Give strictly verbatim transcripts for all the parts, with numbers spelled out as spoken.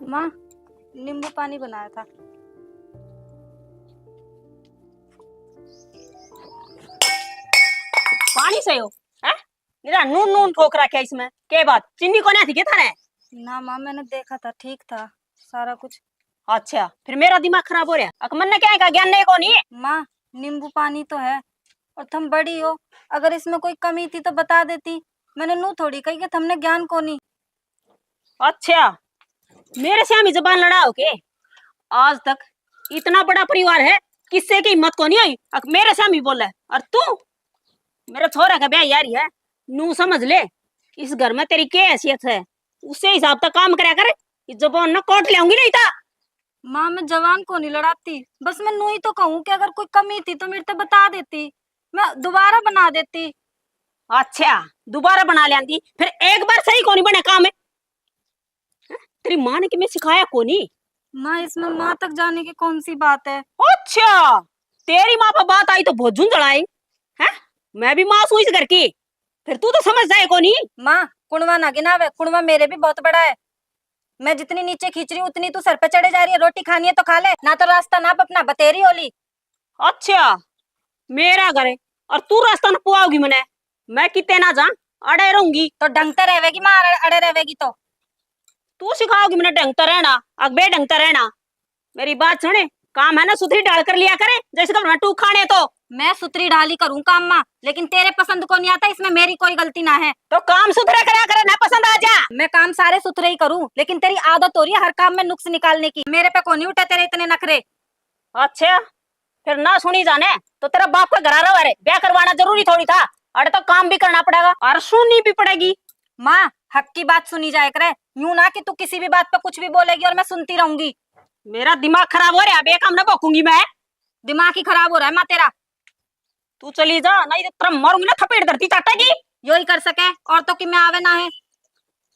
माँ, नींबू पानी बनाया था। पानी से हो? हैं? निरा नून नून ठोक रखा है इसमें। के बात, चीनी कोन्या थी के थारे? ना माँ, मैंने देखा था, ठीक था सारा कुछ। अच्छा, फिर मेरा दिमाग खराब हो रहा। अक मन्ने क्या है का ज्ञान नहीं कोनी? माँ, नींबू पानी तो है, और थम बड़ी हो, अगर इसमें कोई कमी थी तो बता देती। मैंने नू थोड़ी कही कि थमने ज्ञान कोनी। अच्छा, मेरे से हमी जबान लड़ाओ के? आज तक इतना बड़ा परिवार है, किसी की हिम्मत कोनी हुई, अक मेरे से हमी बोले। और तू, मेरे छोरा का ब्याह यारी है, नू समझ ले, इस घर में तेरी क्या हैसियत है, उसे हिसाब तक काम करया कर। ये जबान ना काट ले आऊंगी नहीं था। माँ, मैं जबान कोनी लड़ाती, बस मैं नू ही तो कहूँ कि अगर कोई कमी थी तो मेरे ते बता देती, मैं दोबारा बना देती। अच्छा, दोबारा बना लेंदी, फिर एक बार सही कोनी बने काम है। हैं? तेरी माँ ने कि मैं सिखाया कोनी? माँ, इसमें माँ तक जाने की कौन सी बात है? अच्छा, तेरी माँ पे बात आई तो बहुत झुंझलाए। हैं? मैं भी माँ सूं इस घर की, फिर तू तो समझ जाए कोनी। माँ, कुणवा ना गिनावे, कुणवा मेरे भी बहुत बड़ा है। मैं जितनी नीचे खींच रही हूँ, उतनी तू सर पे चढ़े जा रही है। रोटी खानी है तो खा ले, ना तो रास्ता नाप अपना, बतेरी होली। अच्छा, मेरा घर है और तू रास्ता नपवाओगी मने? मैं किते ना जा, अड़े रहूंगी। तो ढंग ते रहेगी माँ, अड़े, अड़े रहेगी तो। तू सिखाओगी मने ढंग ते रहना, अक बेढंग ते रहना? मेरी बात सुने, काम है ना सुथरी ढाल कर लिया करे, जैसे घर में टूक खाने तो। मैं सुथरी ढाल ही करूँ काम माँ, लेकिन तेरे पसंद को नहीं आता, इसमें मेरी कोई गलती ना है। तो काम सुथरे करया करे ना, पसंद आ जा। मैं काम सारे सुथरे ही करूँ, लेकिन तेरी आदत हो रही है हर काम में नुक्स निकालने की। मेरे पे कोनी उठे तेरे इतने नखरे। अच्छा, फिर ना सुनी जाने तो तेरा बाप का घरा रहो रे, ब्याह करवाना जरूरी थोड़ी था। अरे तो काम भी करना पड़ेगा और सुननी भी पड़ेगी। माँ, हक की बात सुनी जाए करे, यूं ना कि तू किसी भी बात पे कुछ भी बोलेगी और मैं सुनती रहूंगी। मेरा दिमाग खराब हो रहा है, बेकाम ना भोंकूंगी मैं। दिमाग ही खराब हो रहा है माँ तेरा। तू चली जा, नहीं तो तेरा मारूंगी ना थपेड़ धरती चाटेगी। यो ही कर सके, और तो कि मैं आवे ना है।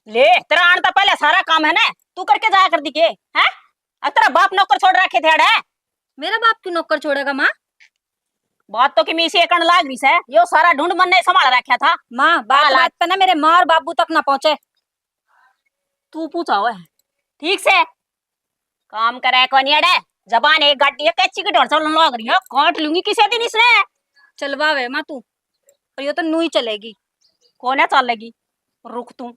ले, तेरा आने तो पहले सारा काम है ना, तू करके जाया कर दी के, हैं? अब तेरा बाप नौकर छोड़ रखे थे अड़े। मेरा बाप क्यों नौकर छोड़ेगा माँ? बात तो कि मैं इसे एकन लाग रही से, यो सारा ढूंढ मन ने संभाल रखा था। माँ, बात हालात बात पे ना मेरे माँ और बाबू तक ना पहुंचे। तू पूछा हुआ है ठीक से, काम करे कोनी अड़े। जबान एक गाड़ी है, कैंची की ढोल चलन लग रही है, काट लूंगी किसी दिन इसने। चलवावे माँ तू, और यो तो नू ही चलेगी। कोने चलेगी? रुक तू।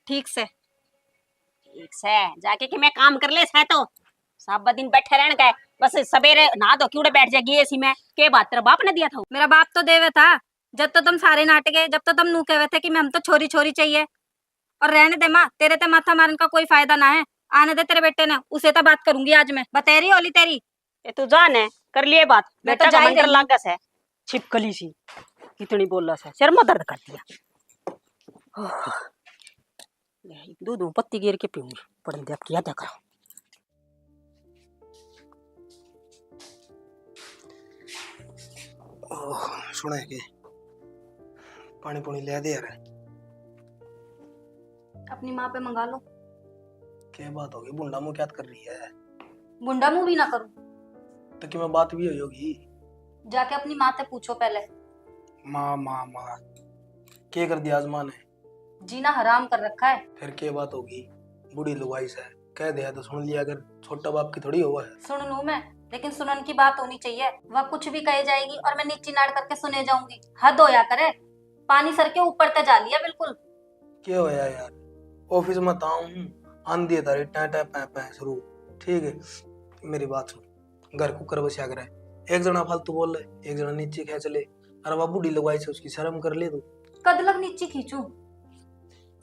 ठीक से। ठीक से, जाके कि मैं काम कर ले से तो सब दिन बैठे रहन के, बस सवेरे नहा धो के उड़े बैठ जाएगी एसी में। के बात तेरा बाप ने दिया था? मेरा बाप तो देवे था, जब तो तुम सारे नाट गए, जब तो तुम नू कहवे थे कि मैं, हम तो छोरी छोरी चाहिए। और रहने दे माँ, तेरे ते माथा मारने का कोई फायदा ना है। आने दे तेरे बेटे ने, उसे तो बात करूंगी आज मैं। बतेरी होली तेरी। ए तू जा ने, कर लिए बात। मैं बेटा तो का जा ही मन कर रही हूँ। लागा से। छिपकली सी, कितनी बोला से, सिर में दर्द कर दिया। ओह, ले, दो दो पत्ती गिर के पीऊंगी, पड़न दे, अब किया क्या करा। ओह, सुने के, पानी पुनी ले दे यार। अपनी माँ पे मंगा लो। क्या बात होगी, भुंडा मुंह क्या कर रही है? भुंडा मुंह भी ना करूं। तो कि मैं बात भी हुई होगी? जाके अपनी माँ से पूछो पहले। माँ, माँ, माँ, के कर दिया आज माँ ने? जीना हराम कर रखा है। फिर के बात होगी, बूढ़ी लुगाई से, कह दिया तो सुन लिया कर, छोटा बाप की थोड़ी हुआ है। सुन लूं मैं, लेकिन सुनन की बात होनी चाहिए। वह कुछ भी कहे जाएगी और मैं नीची नाड़ करके सुने जाऊंगी। हद होया करे, पानी सर के ऊपर ते जा लिया बिल्कुल। के होया यार, ऑफिस में था हूँ, आंधी है तारी टै टै पै पै शुरू। ठीक है, मेरी बात सुन, घर कुकर बस्या करे, एक जना फालतू बोल ले, एक जना नीची खींच ले। अरे वह बूढ़ी लुगाई से, उसकी शर्म कर ले तू। कद लग नीची खींचू?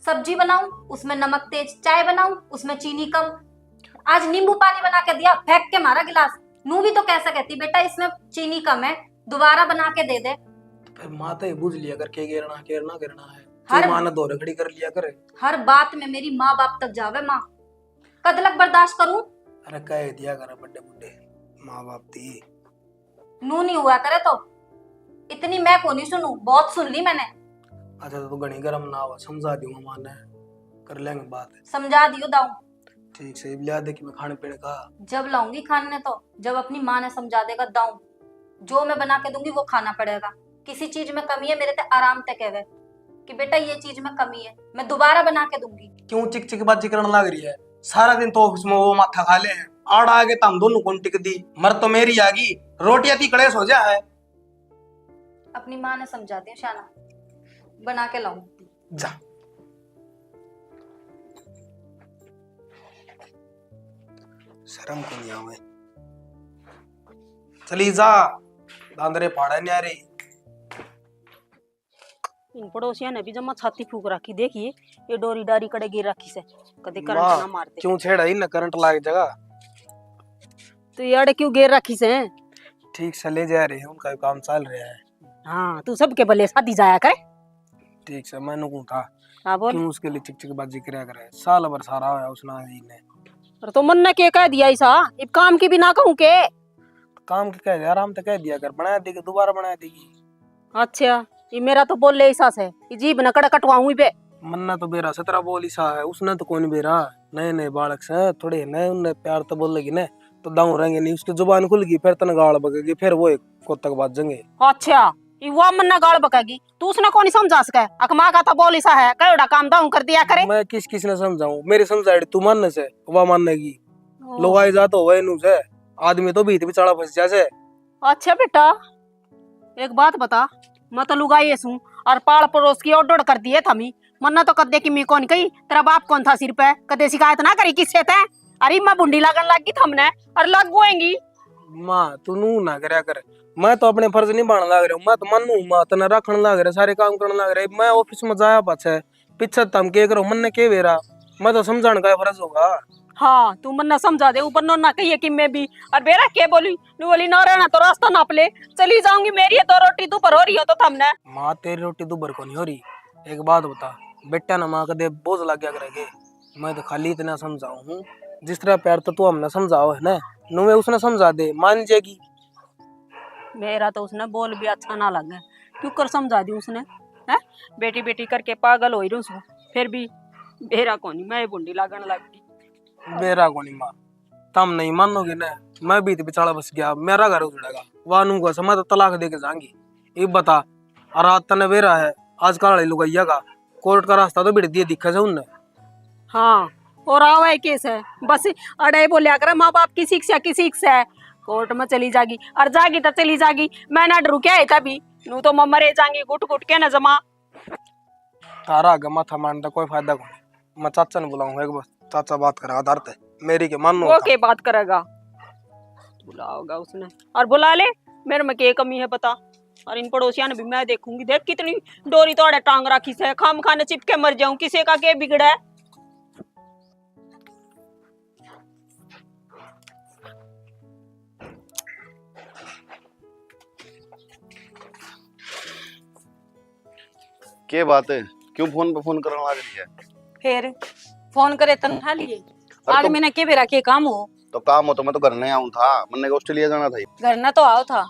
सब्जी बनाऊं, उसमें नमक तेज, चाय बनाऊं, उसमें चीनी कम। आज नींबू पानी बना के दिया, फेंक के मारा गिलास। नू भी तो कह सके थी, बेटा इसमें चीनी कम है, दोबारा बना के दे दे। तो फिर माँ तो ये बुझ लिया कर, के गिरना, के ना गिरना है। हर तू माँ ने दो रगड़ी कर लिया करे। हर बात में मेरी माँ बाप तक जावे माँ। कद लग बर्दाश्त करूं? अरे कह दिया करे बड़े बूढ़े माँ बाप दी। नू नहीं हुआ करे तो। इतनी मैं को नहीं सुनू, बहुत सुन ली मैंने। अच्छा तो तू घणी गरम ना हो, समझा दूंगा माँ ने, कर लेंगे बात। समझा दियो दाऊ। ठीक से, इब लिया दे कि मैं खाने पीने का। जब लाऊंगी खाने ने तो, जब अपनी माँ ने समझा देगा दाऊ। जो मैं बना के दूंगी वो खाना पड़ेगा। किसी चीज में कमी है मेरे ते आराम ते कहवे कि बेटा ये चीज में कमी है, मैं दोबारा बना के दूंगी। क्यों चिक चिक बाजी करने लग रही है? सारा दिन तो ऑफिस में वो माथा खा ले, आड़ा आगे तो हम दोनों कौन टिक दी। मर तो मेरी आगी, रोटियां ती कलेश हो जा है। अपनी माँ ने समझा दे शाना, बना के लाऊं। जा। शर्म को नहीं आवे। चली जा, दांदरे पाड़ा नहीं आ रही। इन पड़ोसियां ने भी जमा छाती फूक रखी। देखिए, ये डोरी डारी कड़े गिर रखी से, कदे करंट माँ, ना मार दे। क्यों छेड़ा ही ना, करंट लाग जगह। तो ये अड़े क्यों गिर रखी से? ठीक से ले जा रहे हैं, उनका भी काम चल रहा है। हाँ, तू सबके भले शादी जाया करे। ठीक से, मैंने कहूँ था। हाँ, बोल। क्यों उसके लिए चिकचिकबाजी करया करे? साल भर सारा होया उसने ही ने। और तो मन ने के कह दिया ऐसा? इब काम की भी ना कहूँ के? काम की कह दिया, आराम तो कह दिया कर, बना देगी, दोबारा बना देगी। अच्छा, ये मेरा तो बोले ऐसा से, ये जीभ न कड़े कटवाऊं इबे। मन्ना तो बेरा सतरा बोल इसा है, उसने तो कोई नहीं बेरा। नए नए बालक से, थोड़े नए उनने प्यार तो बोलेगी ना, तो दाऊ रहेंगे नहीं, उसकी जुबान खुल गई, फिर तन गाल बकेगी, फिर वो एक कोतक बाजेंगे। अच्छा, ये वो मन्ना गाल बकेगी, तू उसने कोनी समझा सके? अक माँ का तो बोल इसा है, कहोड़ा काम दाऊ कर दिया करे। मैं किस किस ने समझाऊं? मेरी समझाड़ी तू मानने से, वा मानेगी। ओ। लोग आए जा तो वह नु से, आदमी तो भीत बिचाला फंस जा से। अच्छा बेटा, एक बात बता, मैं तो लुगाई सूं और पाल पड़ोस की ओड ओड कर दिए थमी। मन्ना तो कदे की मैं कौन कही, तेरा बाप कौन था सिर पे, कदे शिकायत ना करी किससे तै? अरे मैं बुंडी लागण लाग गई थमने, और लाग गोएंगी। माँ, तू नू ना करया कर। मैं तो अपने फर्ज निभाण लाग रहा हूँ। मैं तो मानू हूँ, माँ, तने राखण लाग रहा, सारे काम करण लाग रहा। मैं ऑफिस में जाया पाछे, पीछे तम के करो, मन्ने के बेरा? मैं तो समझाण का फर्ज होगा। हाँ, तू मन्ने समझा दे, ऊपर नोना कहिए कि मैं भी। और बेरा के बोली, नू बोली, "ना रहना तो रास्ता नाप ले, चली जाऊंगी, मेरी है दो रोटी तू पर हो रही हो तो थमने।" माँ, तेरी रोटी तू भर को नहीं हो रही। एक बात बता, बेटा ना माँ कदे बोझ लग गया करेगे? मैं तो खाली इतना समझाऊं हूँ, जिस तरह प्यार तो तू हमने समझाओ है ना, नुए उसने समझा दे, मान जाएगी। मेरा तो उसने बोल भी अच्छा ना लगे, क्यों कर समझा दी उसने, हैं? बेटी बेटी करके पागल हो ही रहूं सूं, फिर भी बेरा कोनी, मैं बुंडी लागण लग गई। बेरा कोनी माँ, तम नहीं मानोगे ना, मैं भी तो बिचाला बस गया, मेरा घर उजड़ेगा, वानू का समय तो तलाक दे के जाएंगी। ये बता, और रात तने बेरा है, आजकल वाली लुगाइया का कोर्ट का रास्ता तो भिड़ दिए दिखे से उनने। हाँ, और आवा है केस है, बस अड़े बोलिया करे माँ बाप की शिक्षा की शिक्षा है, कोर्ट में चली जागी और जागी तो चली जागी। मैं ना डरू क्या है तभी, नू तो मैं मरे जाऊंगी घुट घुट के ना जमा। थारा आगे माथा मारने का कोई फायदा कोनी। मैं चाचा ने बुलाऊंगा एक बार, चाचा बात करेगा आधार ते। मेरी के मानो वो था। के बात करेगा? बुलाओगा उसने और बुला ले, मेरे में के कमी है बता। और इन पड़ोसियां ने भी मैं देखूंगी, देख कितनी डोरी तोड़े टांग रखी से, खाम खाने चिपके मर जाऊं, किसी का के बिगड़ा है? के बात है? क्यों फोन पे फोन करने लग रही है? फिर फोन करे तनखा लिए। अरे तो आदमी ने के बेरा के काम हो? तो काम हो तो मैं तो घर नहीं आऊं था, मैंने ऑस्ट्रेलिया जाना था। घर ना तो आओ था,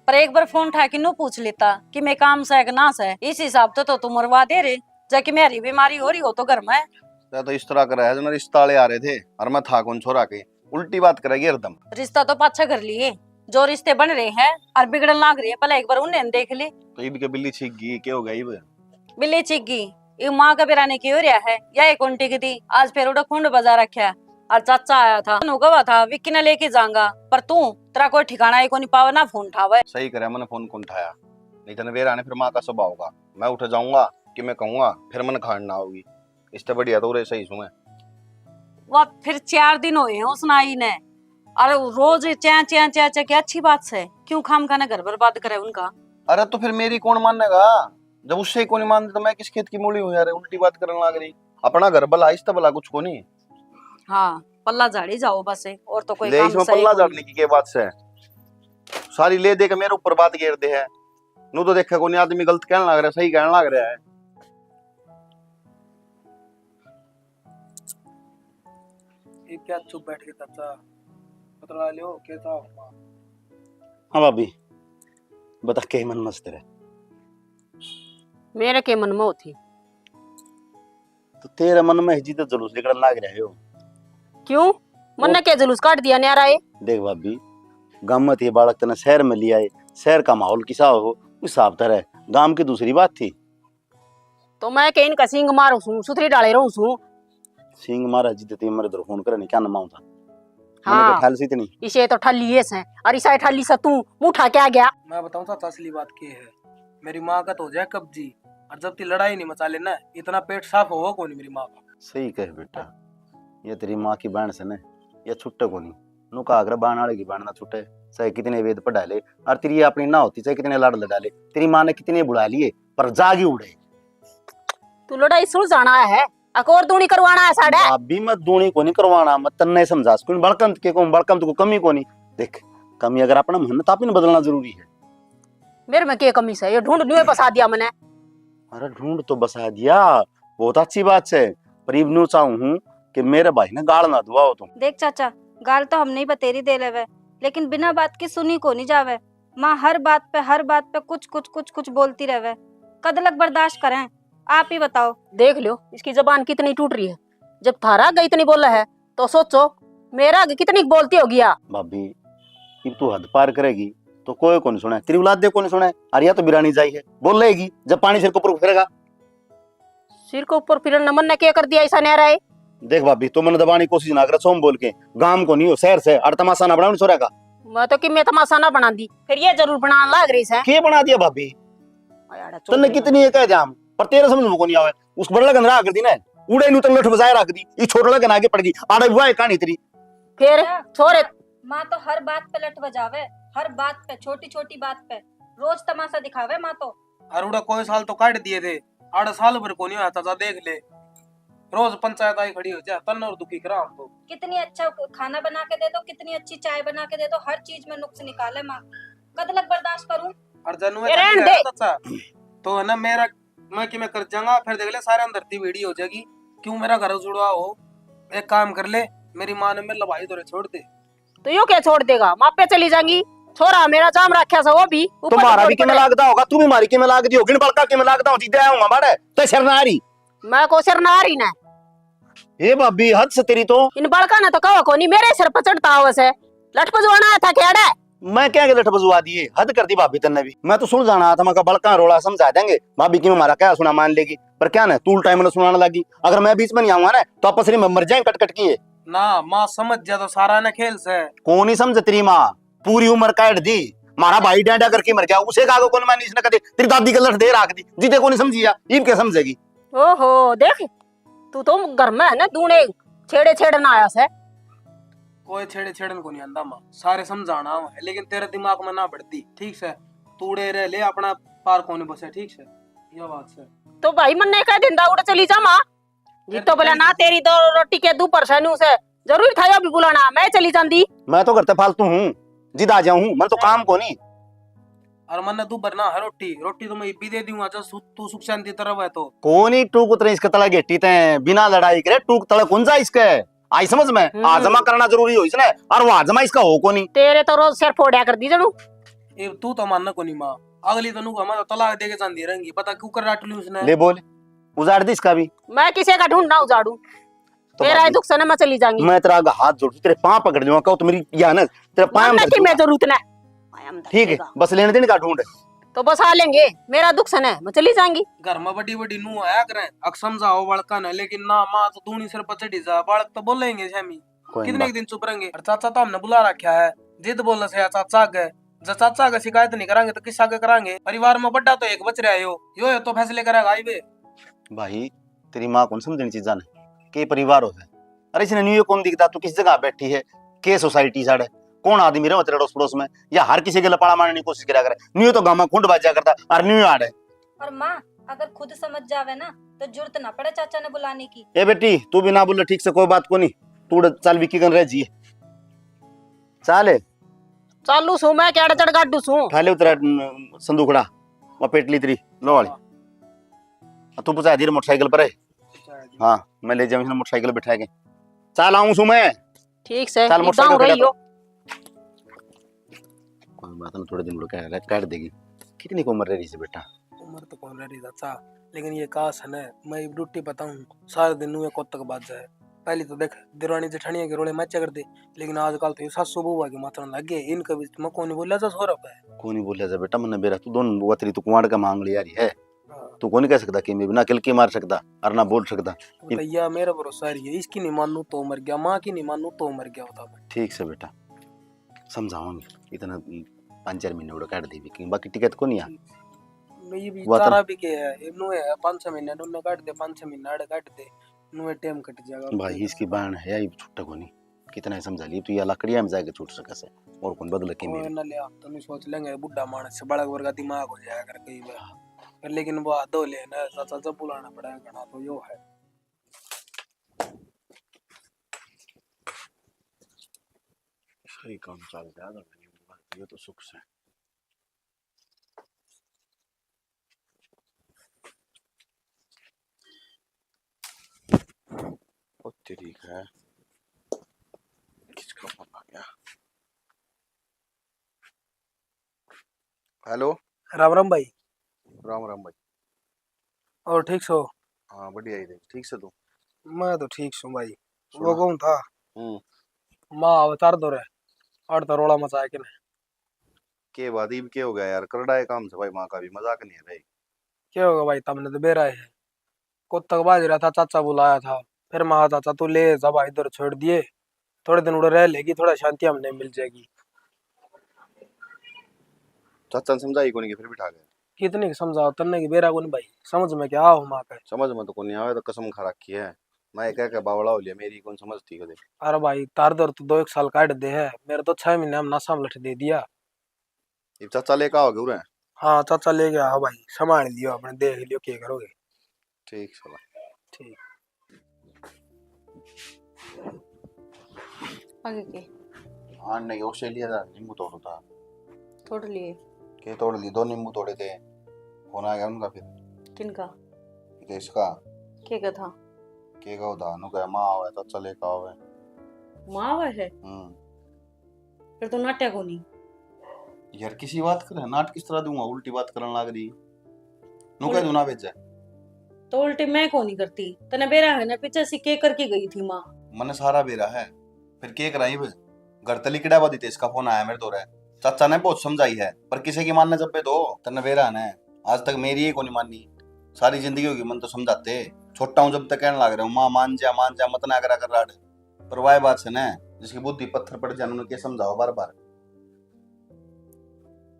पर एक बार फोन उठा के नू पूछ लेता कि मैं काम से कि ना से। इस हिसाब से तो तू मरवा दे रे, जाके मेरी बीमारी हो रही हो तो घर में। या तो इस तरह का रहा है, जो ना रिश्ता वाले आ रहे थे और मैं था कौन छोरा के, उल्टी बात करेगी हरदम। रिश्ता तो पाछा कर लिए, जो रिश्ते बन रहे हैं और बिगड़न लाग रहे हैं, पहले एक बार उन्हें देख ले। तो ईद के बिल्ली छीक गई, के हो गया ईद? बिल्ली छीक गई, ये माँ का बेरा ने के हो रहा है, या एक उल्टी की दी, आज फिर उड़ा खुंड बजा रखा है। और चाचा आया था, नु गवा था विक्की ने लेके जाऊंगा, पर तू, तेरा कोई ठिकाना ही कोनी पावे ना फोन उठावे। सही करे, मैंने फोन कौन उठाया, नहीं तो बेरा ने फिर माँ का स्वभाव होगा, मैं उठ जाऊंगा कि मैं कहूंगा, फिर मन खान ना होगी। इससे बढ़िया तो उरे सही सूं मैं। वाह, फिर चार दिन होए हैं उसने आई ने, और रोज च्या च्या च्या च्या, क्या अच्छी बात से? क्यों खाम खाने घर बर्बाद करे उनका? अरे तो फिर मेरी कौन मानेगा? जब उससे ही कोनी मानती तो मैं किस खेत की मूली हूँ यार? उल्टी बात करने लग रही। अपना घर भला, इससे भला कुछ कोनी। हाँ, पल्ला झाड़ी जाओ बस, और तो कोई ले काम इसमें सही पल्ला कोनी। झाड़ने की क्या बात से? सारी ले दे के मेरे ऊपर बात घेर दे है। नू तो देखे कोनी, आदमी गलत कहने लग रहा है, सही कहने लग रहा है। ये क्या चुप बैठ के चाचा बतला लियो, के था हुआ? हाँ भाभी, बता के मन मस्त रहे। मेरे के मन में होती? तो तेरे मन में जी तो जुलूस निकलने लाग रहे हो। क्यों? मन्ने के जुलूस काट दिया न्यारा है? देख भाभी, गाम में थे बालक तने शहर में लिया है, शहर का माहौल किसा हो, उस हिसाब तरह गाम की दूसरी बात थी। तो मैं के इनका सींग मारू सूं, सुथरी डाले रहूं सूं। सिंह मारा जिद्दती मेरे दर फोन करे नहीं, क्या नमाऊं था? मैंने हाँ। कहा, "ठाल सी इतनी।" इसे तो ठाली ये से, और इसा ठाली सा तू मुंह उठा के आ गया। मैं बताऊं चाचा, असली बात के है, मेरी माँ का तो हो जाए कब्जी, और जब ती लड़ाई नहीं मचा लेना, इतना पेट साफ होगा कौन मेरी माँ का। सही कहे बेटा, ये तेरी माँ की बहन से ने, ये छुट्टे को नहीं। नुका अगर बहन वाले की बहन ना छुट्टे, चाहे कितने वेद पढ़ा ले, और तेरी ये अपनी ना होती, चाहे कितने लाड लड़ा ले, तेरी माँ ने कितने बुला लिए, पर जागी उड़े। तू लड़ाई सुलझाना है, अक और दूनी करवाना है साढ़े। भाभी, मैं दूनी को नहीं करवाना, मैं तन्ने समझा सकूं, बड़कंत के को, बड़कंत को कमी को नहीं। देख, कमी अगर अपना मन, तो आपने बदलना जरूरी है। मेरे में के कमी से? ये ढूंढ न्यू बसा दिया मैंने। अरे, ढूंढ तो बसा दिया, बहुत अच्छी बात है, पर इब न्यू चाहूं हूं कि मेरे भाई ने गाल ना दुआओ तुम। देख चाचा, गाल तो हम नहीं बतेरी दे लेवे, लेकिन बिना बात की सुनी को नहीं जावे। माँ हर बात पे, हर बात पे कुछ, कुछ, कुछ, कुछ बोलती रहवे। कद लग बर्दाश्त करें, आप ही बताओ। देख लो, इसकी जबान कितनी टूट रही है। जब थारा आगे इतनी बोला है, तो सोचो, मेरा आगे कितनी बोलती होगी या। भाभी, इब तू हद पार करेगी, तो कोई को नहीं सुने, तेरी औलाद दे को नहीं सुने। अरे, या तो बिरानी जाई है, बोलेगी, जब पानी सिर के ऊपर फिरेगा। सिर के ऊपर फिरन न मन ने के कर दिया, ऐसा न्यारा है। देख भाभी, तू मन दबाने की कोशिश ना करे, सोम बोल के, गांव को नहीं हो, शहर से, और तमाशा ना बनाओ छोरा का। मैं तो कि मैं तमाशा ना बना दी, फिर ये जरूर बनाने लाग रही से। के बना दिया भाभी? आया, तन्ने चोरी कितनी ये कह जाम, पर तेरे समझ में को नहीं आवे। उस बड़ला गंधरा कर दी ना, उड़े नु तन लठ बजाए रख दी, ये छोटला के आगे पड़ गई, आड़े हुआ है कहानी तेरी। फिर छोरे माँ तो हर बात पे लठ बजावे, हर बात पे, छोटी छोटी बात पे रोज तमाशा दिखावे माँ तो। अरे उड़ा कोई साल तो काट दिए थे, आड़ा साल भर को नहीं होया चाचा, देख ले, रोज पंचायत आई खड़ी हो जा, तन्ने और दुखी करा हम तो। कितनी अच्छा खाना बना के दे दो, कितनी अच्छी चाय बना के दे दो, हर चीज में नुक्स निकाले माँ। कद लग बर्दाश्त करूं? और जनु ए, रहन दे। चाचा, तो है ना मेरा, मैं कि मैं कर जाऊंगा, फिर देख ले सारे अंदर ती वीडियो हो जाएगी। क्यों मेरा घर जुड़वा हो? एक काम कर ले, मेरी माँ ने मेरे भाई दौरे छोड़ दे। तो यो क्या छोड़ देगा? माँ पे चली जाएंगी। छोरा मेरा जाम रखा सा, वो भी ऊपर तुम्हारा छोड़ भी किमें पड़े। लागदा होगा, तू भी मारी किमें लागदी होगी, इन बड़का किमें लागदा हो, जीते आऊंगा मारे, तो सिर ना आ रही। मैं को सिर ना आ रही ना। ए भाभी, हद से तेरी तो। इन बड़का ने तो कहो कोनी, मेरे सिर पर चढ़ता आवे से। लठ बजवाना आया था केड़े? मैं क्या के लठ बजवा दिए, हद कर दी भाभी तन्ने भी। मैं तो सुलझाना आया था, मैं कहा बड़का रोला समझा देंगे, भाभी की हमारा क्या सुना मान लेगी, पर क्या ना तू उल्टा ही मैंने सुनाने लगी। अगर मैं बीच में नहीं आऊंगा ना तो आपस में मर जाए कट कट किए। ना माँ समझ जा तो सारा ना खेल से। कौन ही समझ तेरी माँ, पूरी उम्र काट दी, मारा भाई डांडा करके मर गया, उसे का कौन मानी इसने कदे, तेरी दादी के लठ दे राख दी, जिदे कौन समझी या, इब क्या समझेगी? ओहो, देख, तू तो घर में है ना, दूने छेड़े छेड़न आया से। कोई छेड़े छेड़न को नहीं आंदा माँ, सारे समझाना है, लेकिन तेरे दिमाग में ना बढ़ती, ठीक से? तू उड़े रह ले, अपना पार कोने बसे, ठीक से? ये बात से। तो भाई मन्ने कह देंदा, उड़ चली जा माँ। फिर जितो बोला ना, तेरी दो रोटी के दू परसेंट से जरूरी था यो भी बुलाना, मैं चली जांदी। मैं तो घर ते फालतू हूँ, जिद आ जाऊँ, मन तो काम को नहीं। और मन्ने तू भरना है रोटी, रोटी तो मैं इब्बी दे दूंगा, जो सु-, तू सुख शांति तरह है तो। कोनी टूक उतरे इसके तले गेटी ते, बिना लड़ाई करे टूक तले कौन जा इसके? आई समझ में? हम्म। हाजमा करना जरूरी हो इसने, और वो हाजमा इसका हो कोनी। तेरे तो रोज सिर फोड़या कर दी जनू। ए, तू तो मानना कोनी माँ, अगली तनु हमारा तलाक दे के चांदी रहेंगी, पता क्यों कर राट ली उसने। ले बोल, उजाड़ दी इसका भी। मैं किसी का ढूंढ ना उजाड़ू। तो मेरा भाभी, दुख से ना मैं चली जाऊंगी। मैं तेरा आगे हाथ जोड़, तेरे पाँव पकड़ लूंगा, कहो तो मेरी या ना, तेरा पाँव मानना धर की मैं दूंगा। जरूरत ना। ठीक है, बस लेने देने का ढूंढ। तो बस आ लेंगे, मेरा दुख से ना मैं चली जाऊंगी। घर में बड़ी बड़ी नू आया करें, अक समझाओ बालका ने, लेकिन ना माँ तो दूनी सिर पर चढ़ी जा, बालक तो बोलेंगे सैमी। कोई कितने बात। एक दिन चुप रहेंगे। और चाचा तो हमने बुला रखा है, जिद बोले से चाचा के, जब चाचा के शिकायत नहीं करांगे तो किस आगे करांगे? परिवार में बड़ा तो एक बच रहा है यो, यो है तो फैसले करेगा आई वे। भाई, तेरी माँ कौन समझनी चीजा ने, के परिवार होवे? अरे इसने न्यू कौन दिखता, तू किस जगह बैठी है, के सोसाइटी साड़े, कौन आदमी रहे तेरे अड़ोस पड़ोस में, या हर किसी के लपाड़ा मारने की कोशिश करा करे? न्यू तो गामा खुंड बाजा करता, और न्यू आड़े। और माँ, अगर खुद समझ जावे ना, तो जरूरत ना पड़े चाचा ने बुलाने की। ए बेटी, तू भी ना बोले ठीक से, कोई बात को नहीं, तू उड़ चल विक्की कन रह जी। चाल। चालू सू मैं, क्या चढ़ काटू सू। उठा ले उतरा, न, संदूकड़ा, वो पेटली तेरी, लो वाली। आ, तू पहुंचा दे मोटरसाइकिल पर है। हाँ, मैं ले जाऊँ इसने मोटरसाइकिल बिठा के। चाल आऊँ सू मैं। ठीक से, चाल इब मोटरसाइकिल जाऊँ खड़ा रही हो। कर। कोई बात ना, थोड़े दिन रुक, काट देगी। कितनी की उम्र रह रही से बेटा? उम्र तो कौन रह रही चाचा, लेकिन ये काश है ना, मैं इब ड्यूटी बताऊँ, सारे दिन नुए कोतक बाज जाए। पहले तो देख, देरानी जेठानिया के रोले माचा कर दे, लेकिन आजकल तो ये सासू बहू के माचण लग गए, इनके बीच में कौन बोला जा सौरभ है? कौन बोला जा बेटा, मन्ने बेरा तू दोनों बुआ तेरी तो कुंवाड़ का मांग लिया रही है। हाँ। तू कोनी कह सकता कि मैं ना किलकी मार सकता और ना बोल सकता। भैया, मेरा भरोसा रही है, इसकी नहीं मानू तो मर गया, माँ की नहीं मानू तो मर गया होता मैं। ठीक से बेटा, समझावांगे। इतना पाँच चार महीने उड़ा काट दे भी, बाकी टिकट को नहीं आ। मैं ये भी वो तो तारा भी के है, इन्हों है पाँच छह महीने, उन्होंने काट दे, पाँच छह महीने आड़े काट दे, नुए टाइम कट जाएगा। भाई, इसकी बहन है, ये छुट्टा को नहीं। कितना ही समझा लिए, तू ये लकड़ियां में जाके छूट सके से, और कौन बदल के कोई मेरे। ना ले, आप तो नहीं सोच लेंगे, बुढ़ा मानस से बालक वर्गा दिमाग हो जाया कर कई बार। हाँ। पर लेकिन वो हाथ धो ले ना, चाचा जब बुलाना पड़ेगा घना, तो यो है। सही काम चल रहा है, ये तो सुख से। ओ तेरी है, किसका फोन आ गया? हेलो। राम राम भाई। राम राम भाई। और ठीक सो? हाँ, बढ़िया ही रे। ठीक से तू? मैं तो ठीक सूं भाई। सुना। वो कहूँ था, हम्म। माँ अवतार दो रे, और तो रोला मचाया कि नहीं? के बात, इब के हो गया यार? करड़ा है काम से भाई, माँ का भी मजाक नहीं है भाई। क्या होगा भाई, तमने तो बेरा है। कुत्तक बाज रहा था, चाचा बुलाया था, फिर माँ, चाचा तू ले जा भाई, इधर छोड़ दिए, थोड़े दिन उड़े रह लेगी, थोड़ा शांति हमने मिल जाएगी। चाचा ने समझाई कोनी कि फिर बिठा गया? कितने की समझाओ, तन्ने की बेरा कोनी भाई, समझ में क्या आओ माँ के? समझ में तो कोनी आवे, तो कसम खा रखी है। मैं कह के बावला हो लिया, मेरी कौन समझती कदे। अरे भाई, तार दर तो दो एक साल काट दे है, मेरे तो छह महीने हम नशा में लठ दे दिया। इब चाचा लेके आओगे उरे? हाँ, चाचा लेके आओ भाई, संभाल लियो अपने, देख लियो के करोगे। ठीक है भाई। ठीक। आगे के? आने के ऑस्ट्रेलिया का नींबू तोड़ो था। तोड़ लिए? के तोड़ लिए? दो नींबू तोड़े थे, फोन आ गया उनका फिर। किनका? हितेश का। के का था? के का था? नु कहे माँ आवे, चाचा लेके आवे। माँ आवे है? हम्म। फिर तो नाट्या कोनी। यार, किसी बात करे, नाट किस तरह दूंगा? उल्टी बात करने लाग रही। नु कह उल्टी दूं ना भेजे। तो उल्टी मैं कोनी करती, तने बेरा है ना, पीछे से के करके गई थी माँ। मने सारा बेरा है, फिर के कराई वे? घर तली किड़ा बादी तेज का फोन आया मेरे धोरे। चाचा ने बहुत समझाई है, पर किसी की मानने जब पे दो, तने बेरा है ना, आज तक मेरी ही कोनी मानी। सारी जिंदगी होगी मन तो समझाते, छोटा हूँ जब तक कहने लाग रहा हूँ, माँ मान जा, मान जा, मत ना करा कर राड। पर वाह बात से ना, जिसकी बुद्धि पत्थर पड़ जाए, उन्हें के समझाओ बार बार।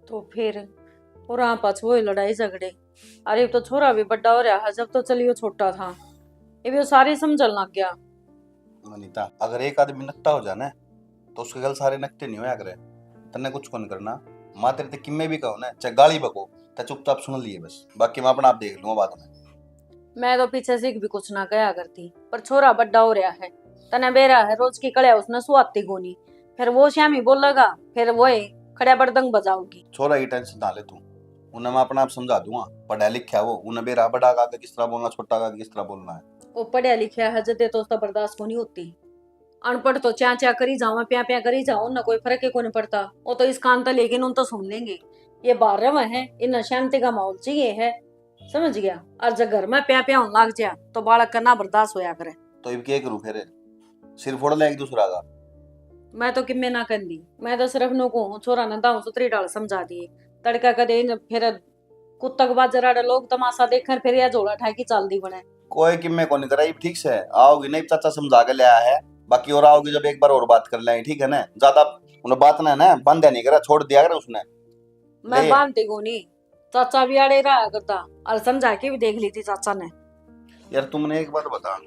तो फिर और हाँ पाछो वही लड़ाई झगड़े। अरे, तो छोरा भी बड़ा हो रहा है, जब तो चलियो छोटा था, ये भी सारे समझन लग गया। अनिता, अगर एक आदमी नकता हो जाए ना, तो उसके गल सारे नकते नहीं होया करे। तन्ने कुछ कौन करना, माँ तेरे ते किम्मे भी कहो ना, चाहे गाली बको, ते चुपचाप सुन लिए बस, बाकी मैं अपना आप देख लूंगा बाद में। मैं तो पीछे से भी कुछ ना कहा करती, पर छोरा बड्डा हो रहा है, तने बेरा है, रोज की कड़िया उसने सुहाती कोनी, फिर वो श्यामी बोलेगा, फिर वो खड़िया बड़दंग बजाओगी। छोरा की टेंशन ना ले तू, उन्हें मैं अपना आप समझा दूंगा। पढ़ा लिखा वो, उन्हें बेरा बड़ा का आगे किस तरह बोलना, छोटा का आगे किस तरह बोलना है। वो पढ़ा लिखा है जदे तो उसका बर्दाश्त कोनी होती। अनपढ़ तो च्या च्या करी जावा, प्या प्या करी जाओ, उन्हें कोई फर्क ही कोनी पड़ता। वो तो इस कान तै लेकिन उन तो सुन लेंगे। ये बाहर रहे हैं, इन्हें शांति का माहौल चाहिए है, समझ गया? और जब घर में प्या प्या होने लाग जा तो बालक का ना बर्दाश्त होया करे। तो इब के करूं फिर? सिर फोड़ ले एक दूसरा का। मैं तो किम्मे ना कहंदी, मैं तो सिर्फ नो को हूँ, छोरा ने दाऊ सुतरी डाल समझा दिए। तड़का कदे इन फिर कुत्ता के बाजर आड़े लोग तमाशा देखन, फिर या झोला ठाकी चाल दी बने। कोई किम्मे कोनी करे, इब ठीक से आओगी नहीं, चाचा समझा के ले आया है, बाकी और आओगी जब एक बार और बात कर लेंगे, ठीक है ना? ज्यादा उन्हें बात ना है ना, बांध्या नहीं करा, छोड़ दिया करे उसने। मैं ले। बांधती कोनी, चाचा भी आड़े रहा करता, और समझा के भी देख ली थी चाचा ने। यार, तुमने एक बात बता,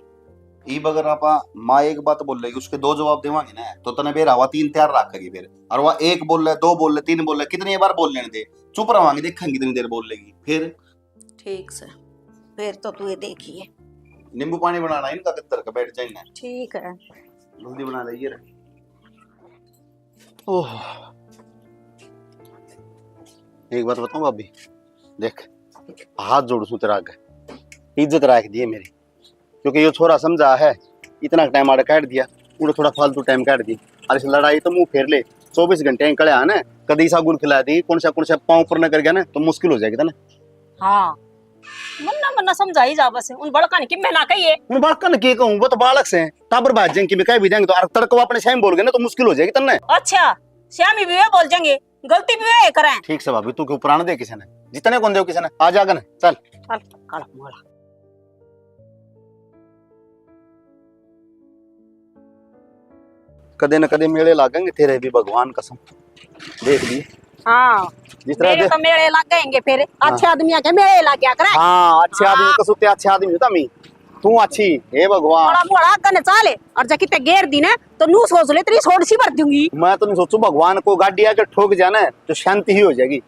इब अगर आपा माँ एक बात बोल लेगी, उसके दो जवाब देवांगे ना, तो तने बेरा हुआ तीन तैयार रखेगी फिर, और वह एक बोल ले, दो बोल ले, तीन बोल ले, कितनी बार बोल लेने दे, चुप रवांगे, देखेंगे कितनी देर बोल लेगी फिर। ठीक से, फिर तो तू ये देखिए। नींबू पानी बनाना इनका, किधर का बैठ जाए ना। ठीक है। जल्दी बना ले ये रख। ओह, एक बात बताऊं भाभी, देख, हाथ जोड़ सूं तेरा आगे, इज्जत रख दिए मेरी, क्योंकि ये छोरा समझा है, इतना टाइम आड़े काट दिया, उन्हें थोड़ा फालतू टाइम काट दी। और इस लड़ाई तो मुंह फेर ले, चौबीस घंटे निकले आने, कदी सा गुल खिला दी, कौन सा कौन सा पाँव ऊपर न कर गया ना, तो मुश्किल हो जाएगी तने। हाँ, मन्ना मन्ना समझाई जा बस। उन बड़का ने किम्मे ना कहिए। उन बड़का ने के कहूं, वो तो बालक से, टाबर भाज जाएंगे, किम्मे कह भी देंगे तो, और तड़को अपने श्यामी बोल गए ना तो मुश्किल हो जाएगी तन्ने। अच्छा, श्यामी भी वे बोल जाएंगे, गलती भी वे करें। ठीक से भाभी, तू क्यों प्राण दे किसी ने, जितने कौन दे किसी ने, आ जा अगन, चल। चल। काला मुंह वाला। कदे न कदे मेले लागेंगे तेरे भी भगवान कसम। देख लिए। हाँ। जिस तरह मेरे दे- तो मेले लग गएंगे फिर। हाँ। अच्छे आदमी आके मेले लग गया करे। हाँ, अच्छे आदमी हाँ। कसम ते अच्छे आदमी होता मी। तू अच्छी, हे भगवान। बड़ा मोड़ा कने चाले। और जा किते गेर दी ना, तो नू सोच ले, तेरी सोड सी भर दूंगी। मैं तो नहीं सोचू, भगवान को गाड़ी आके ठोक जाना है, तो शांति ही हो जाएगी।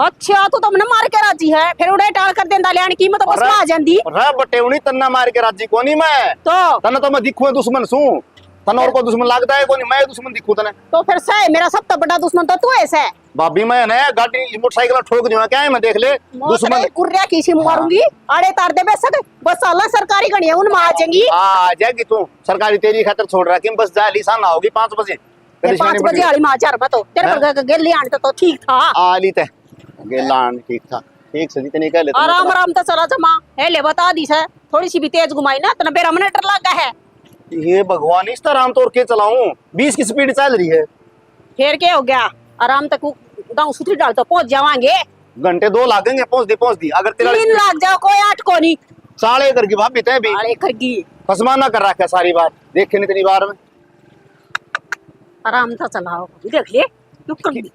अच्छा, तू तो हमने मार के राजी है, फिर उड़े टाल कर देंदा लेन की, मैं तो बस अरे, आ जांदी। अरे बटेवनी, तन्ना मार के राजी कोनी मैं। तो? तन्ने तो मैं दिखूं दुश्मन सू। तन्ने और को दुश्मन लगता है कोनी, मैं दुश्मन दिखूं तन्ने। तो फिर सही, मेरा सब तो बड़ा दुश्मन तो तू है सै। भाभी, मैं ना गाड़ी, मोटरसाइकिल ठोक दूंगा, क्या है, मैं देख ले। मोटरे दुश्मन। कुर्रिया किसी मारूंगी, हाँ। आड़े तार दे बेशक, बस साला सरकारी गणिया उन में आ जाएंगी। आ, आ जाएगी तू, सरकारी तेरी खातर छोड़ रखी, बस जा ली, सा ना होगी पाँच बजे। ये कदी पाँच शानी बजे बड़ी। वाली माँ चार में तो, तेरे हैं? पर ग-, ग-, गेली आंट तो ठीक था। आ ली ते, गेला आंट ठीक था, ठीक से जितनी कह ले, आराम, आराम तो चला जमा, है ले बता दी से, थोड़ी सी भी तेज घुमाई ना, तना बेरा मने डर लगा है। ये भगवान, इस तरह हम तो और के चलाऊं, बीस की स्पीड चल रही है। फिर के हो गया, आराम तक गाँव सुथरी डाल तो पहुंच जावांगे। घंटे दो लागेंगे पहुंच दी, पहुंच दी। अगर तेरा तीन लाग जाओ, कोई आठ को नहीं। चाले कर गई भाभी तै भी। चाले कर गई। फसमाना कर रखा सारी बात, देखे नहीं तेरी बार में। आराम से चलाओ, देख ले, क्यों कर दी?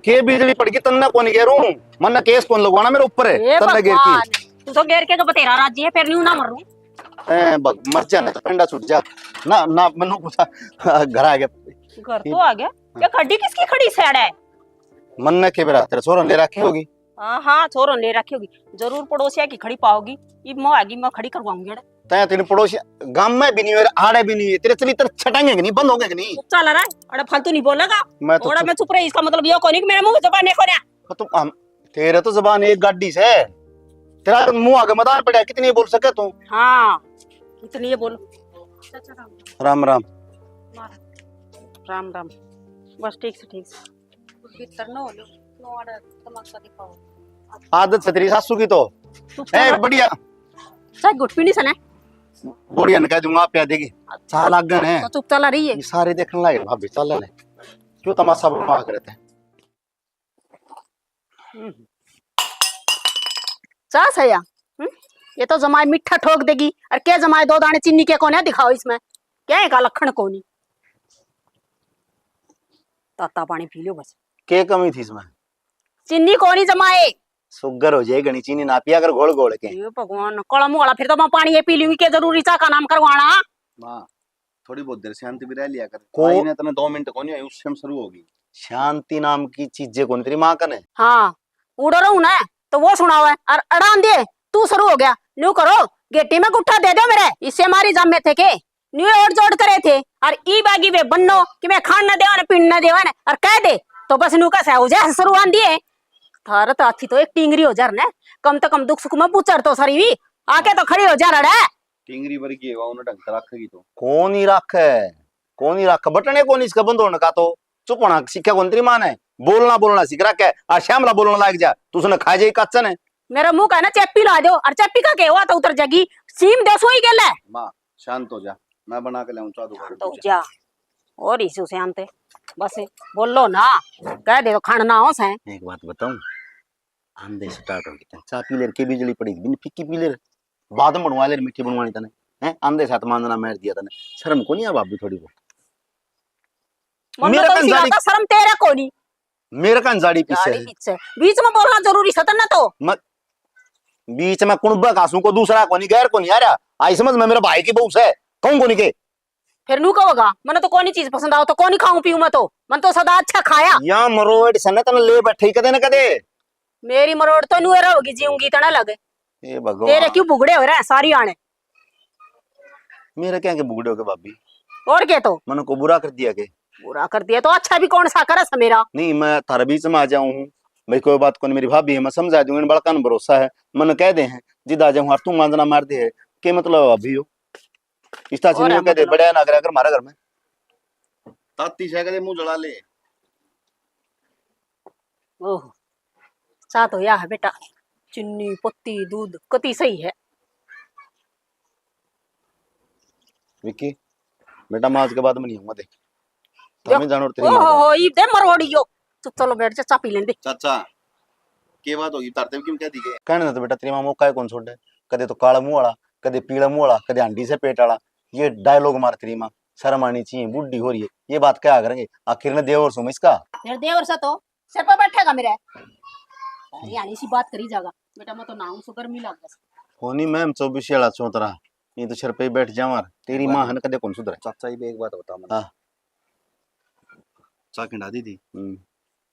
के बिजली पड़ गई, तन्ने कौन कह रहा हूँ, मन्ने केस कौन लगवाना मेरे ऊपर है, ए तन्ने गिर भगवान, की। तू तो गिर के तो बतेरा राजी है, फिर न्यू ना मर रू। ए, बग-, मर जा ना, तो पिंडा छूट जा। ना, ना, मन्नू कुछ, घर आ गया। घर तो आ गया। हाँ। ये खड्डी किसकी खड़ी सैड है? मन्ने के बेरा, तेरे छोरा ले रखी होगी। हाँ, हाँ, छोरा ले रखी होगी। जरूर पड़ोसिया की खड़ी पाओगी। इब मैं आगी, मैं खड़ी करवाऊंगी अड़े। तै तीन पड़ोसी गाम में भी नहीं है, आड़े भी नहीं है। तेरे चरित्र छटेंगे कि नहीं, बंद होंगे कि नहीं? चुप चला रहा है। अरे फालतू नहीं बोलेगा। मैं तो थोड़ा चुप मैं चुप रही, इसका मतलब ये कोनी कि मेरे मुंह में जबान नहीं खोना। तो तुम, हम, तेरे तो जबान एक गाड़ी से, तेरा तो मुंह आगे मैदान पड़ा है, कितनी बोल सके तू? हाँ, इतनी ये बोल। राम राम। राम राम। बस ठीक से, ठीक से। भीतर न हो लो, नो आड़ा तमाशा दिखाओ। आदत से तेरी सासू की तो। चुप ए, चला। बढ़िया। चाहे घुट पीनी सने। बढ़िया ने कह दूंगा, आप प्या देगी। चाह लाग गए हैं। तो चुप चला रही है। ये सारे देखने लागे भाभी, चल ले। क्यों तमाशा बना कर रहते हैं? हम्म। चाह सया? हम्म? ये तो जमाए मीठा ठोक देगी। और क्या जमाए, दो दाने चीनी के कोने दिखाओ इसमें, क्या है का लखण कोनी। ताता पानी पी लो बस। के कमी थी इसमें? चीनी कोनी जमाए। शुगर हो जाए घणी, चीनी ना पिया कर घोल घोल के। ये भगवान, कलम वाला, फिर तो मैं पानी ये पी लूंगी, क्या जरूरी चाह का नाम करवाना? माँ, थोड़ी बहुत देर शांति भी रह लिया कर। को- आई ने तने दो मिनट कोनी हुई, उससे हम शुरू होगी। शांति नाम की चीजें कोनी तेरी माँ कने। हाँ, उड़ो रहूं ना, तो वो सुनावे, और अड़ान दे, तू शुरू हो गया। न्यू करो, गेटी में गुट्ठा दे दो मेरे, इससे मारी जामे थे के? न्यू ओट जोड़ करे थे, और ई बागी वे बन्नो कि मैं खान न देवा न पीन न देवा न, और कह दे, तो बस न्यू का सह हो जाए, शुरू आन दिए। थारे तो हाथी तो एक टींगरी हो जा ने, कम तो कम दुख सुख में पूछर तो सारी भी, आके तो खड़ी हो जा रहा है। टिंगरी वर्गी है, उन्हें ढंग से रखेगी तो। कौन ही रखे, कौन ही रखे, बटने कौन इसका बंद होने का तो। चुप होना सीखा कौन तेरी माँ ने, बोलना, बोलना सीख रखा है। आ श्यामला बोलने लाग जा, तू उसने खा जाए कच्चन है। मेरा मुंह का ना चेपी ला दो, और चेपी का के हुआ तो उतर जाएगी। सीम दे सोई गेल है। माँ, शांत हो जा, मैं बना के लाऊं चादू। शांत हो जा। और इसी शांत है, बस बोलो ना, कह दे तो खान ना हो सै। एक बात बताऊं, आंधे स्टार्ट हो गई, चाय पी ले के बिजली पड़ी, बिन फिक्की पी ले, बाद में बनवा ले, मीठी बनवानी तने, हैं? आंधे साथ मांजना मार दिया तने, शर्म को नहीं आ भाभी थोड़ी बहुत? मन मेरा तो इसी कंजाली बात का शर्म तेरे को नहीं। मेरा कंजाली पीछे गाड़ी है। पीछे। बीच में बोलना जरूरी था ना तो। मैं बीच में कुणबा कासू को दूसरा को नहीं, गैर को नहीं आ रहा। आई समझ में मेरे भाई की बहू से, कहूँ को नहीं के। फिर नू कहोगा, "मने तो कोनी चीज पसंद आओ तो कोनी खाऊं पीऊं मैं तो, मन तो सदा अच्छा खाया।" या मरोड़ सने तने ले बैठे ही कदे ना कदे। मेरी मरोड़ तो नू रहोगी, जीऊंगी तने लगे। ए भगवान। तेरे क्यों भुगड़े हो रहे हैं सारी आने? मेरे क्या के भुगड़े हो गए भाभी? और के तो? मने को बुरा कर दिया के? बुरा कर दिया तो अच्छा भी कौन सा करे सै मेरा? नहीं, मैं थारे बीच में आ जाऊं हूँ। भाई कोई बात कोनी, मेरी भाभी है, मैं समझा दूंगा, इन बड़का ने भरोसा है, मने कह दे हैं, जिद आ जाऊं, और तू मांजना मार दे है, के मतलब है भाभी हो? इस तरह से और नहीं हम कह दे, मतलब बड़े ना करे अगर मारा घर में। ताती से कदे मुंह जला ले। ओह, सा तो या है बेटा, चीनी, पत्ती, दूध, कति सही है। विक्की, बेटा, मैं आज के बाद में नहीं आऊंगा, देख। देख, तमे जानो और तेरी ओहो माँ हो, ई दे मरोड़ी यो। चुप, चलो बैठ जा, चा पी लेंदे। चाचा, के बात होगी, तारते भी क्यों कह दी गए? कहने तो बेटा तेरी माँ मौका ही कौन छोड़े, कदे तो काला मुंह वाला, कदे पीला मुंह वाला, कदे हांडी से पेट वाला। ये डायलॉग मार तेरी माँ, शर्म आनी चाहिए, बूढ़ी हो रही है, ये बात क्या करेंगे? आखिर ने देवर सूं मैं इसका। फिर देवर से तो सिर पर बैठेगा मेरे। हरियाणी सी बात करी जागा। बेटा, मैं तो नाऊं सु, गर्मी लाग गई। कोनी मैम, चौबीस वाला चौतरा, ये तो सिर पे ही बैठ जावा। तेरी माँ है ना, कदे कौन सुधरे। चाचा जी, एक बात बता मने। हाँ। चाह खिंडा दी थी। हम्म।